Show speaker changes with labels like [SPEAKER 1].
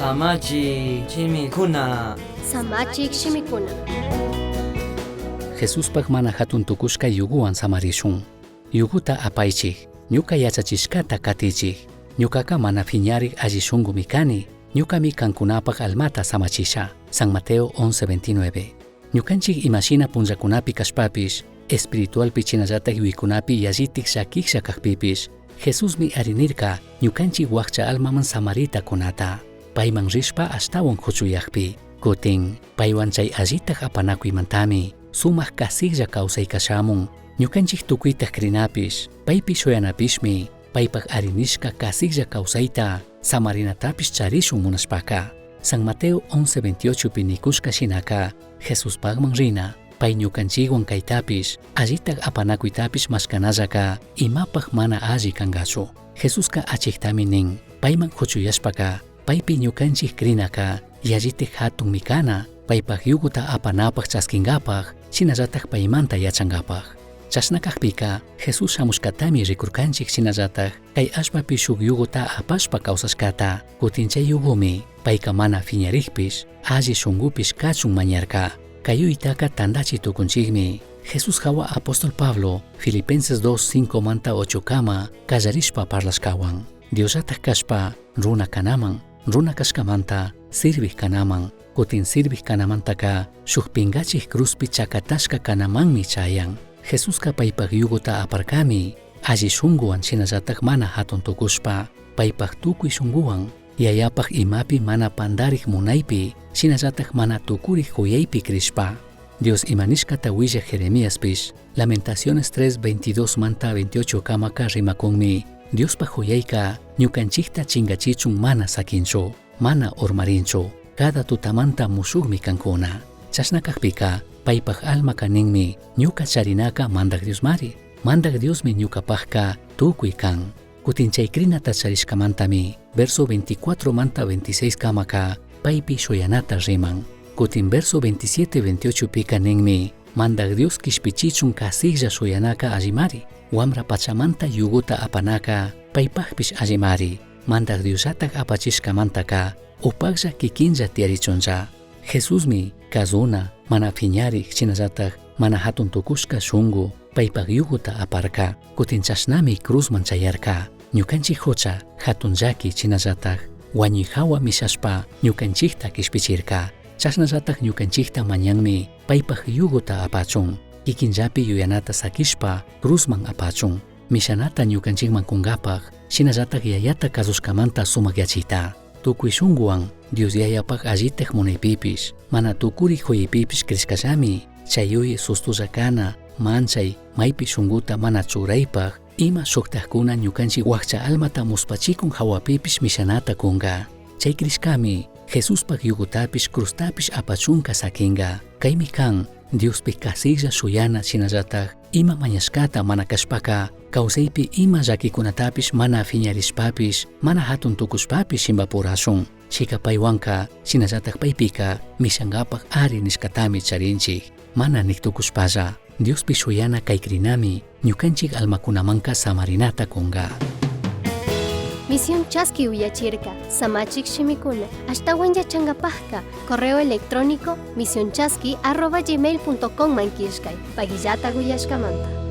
[SPEAKER 1] Samachik shimikuna.
[SPEAKER 2] Samachik shimikuna.
[SPEAKER 3] Jesuspaj mana jatun tucushca yuguhuan samarishun. Yuguta apaichij, ñuca yachachishcata catichij. Ñucaca mana fiñarij alli shungumi cani, ñucami cancunapaj almata samachisha. San Mateo 11:29. Ñucanchij imashina punllacunapi cashpapish, espiritualpi shinallataj yuyaicunapi yallitaj llaquijlla cajpipish, Jesusmi arinirca ñucanchij huajcha almaman samarita cunata. Paiman rishpa ashtahuan juchuyajpi. Cutin, paihuan chai allitaj apanacuimantami, sumaj casijlla causai cashamun. Ñucanchij tucuitaj crinapish, paipi shuyanapishmi, paipaj arinishca casijlla causaita, samarinatapish charishun munashpaca. San Mateo 11:28 pi nicushca shinaca, Jesuspajman rina, pai ñucanchijhuan caitapish, allitaj apanacuitapish mashcanallaca imapaj mana alli cangachu. Jesusca achijtami nin, paiman juchuyashpaca, paipi ñucanchij crinaca, yallitaj jatunmi cana, paipaj yuguta apanapaj chasquingapaj, shinallataj paimanta yachangapaj. Chashna cajpica, Jesús shamushcatami ricurcanchij shinallataj cai allpapi shuj yuguta apashpa causashcata, cutin chai yugumi, paica mana fiñarijpish, alli shungupish cachun mañarca. Cai yuyaitaca tandachi tucunchijmi. Jesús jahua apóstol Pablo, Filipenses 2, 5 manta 8 cama, callarishpa parlashcahuan. Diosllataj cashpa, runa canaman, runa cashcamanta, sirvij canaman, cutin sirvij canamantaca, shuj pingachij cruzpi chacatashca canamanmi chayan. Jesusca paipaj yuguta aparcami, alli shunguhuan shinallataj mana jatun tucushpa, paipaj tucui shunguhuan, yayapaj imapi mana pandarij munaipi, shinallataj mana tucurij juyaipi crishpa. Dios ima nishcata huillaj Jeremiaspish, Lamentaciones 3, 22 manta 28 camaca rimacunmi, Diospaj juyaica ñucanchijta chingachichun mana saquinchu, mana urmarinchu, cada tutamanta mushujmi cancuna. Chashna cajpica, paipaj almaca ninmi, ñuca charinaca Mandaj Diosmari, Mandaj Diosmi ñucapajca tucui can. Cutin chai crinata charishcamantami, verso 24 manta 26 camaca, paipi shuyanata riman. Cutin verso 27 28 pica ninmi, Mandaj Dios quishpichichun casijlla shuyanaca allimari, huambra pachamanta yuguta apanaca paipajpish allimari, Mandaj Diosllataj apachishcamantaca upajlla quiquinlla tiyarichunlla. Jesusmi cazuna, mana fiñarij, shinallataj mana jatun tucushca shungu, paipaj yuguta aparca, cutin chashnami cruzman chayarca. Ñucanchij jucha, jatun llaqui shinallataj huañui jahua mishashpa ñucanchijta quishpichirca. Chashnallataj ñucanchijta mañanmi paipaj yuguta apachun, quiquinllapi yuyanata saquishpa cruzman apachun, mishanata ñucanchijman cungapaj, shinallataj yayata cazushcamanta sumagyachita. Tucui shunguhuan Dios yayapaj allitaj munaipipish, mana tucuri juyaipipish crishcallami, chai yuyai sustulla cana, manchai, maipi shunguta mana churaipaj, ima shujtajcuna ñucanchij huajcha almata muspachicun jahuapipish mishanata cunga. Chai crishcami, Jesuspaj yugutapish cruztapish apachunca saquinga. Caimi can, Diospi casijlla shuyana shinallataj ima mañashcata mana cashpaca, causaipi ima llaquicunatapish mana fiñarishpapish, mana jatun tucushpapish chimbapurashun. Chica paihuanca, shinallataj paipica, mishangapaj ari nishcatami charinchij. Mana nij tucushpalla, Diospi shuyana cai crinami, ñucanchij almacunamanca samarinata cunga.
[SPEAKER 2] Misión Chasqui uyachirca, Samachik shimikuna, ashtahuan yachangapajca, correo electrónico misionchasqui arroba gmail.com man killkay, paguillata uyashcamanta.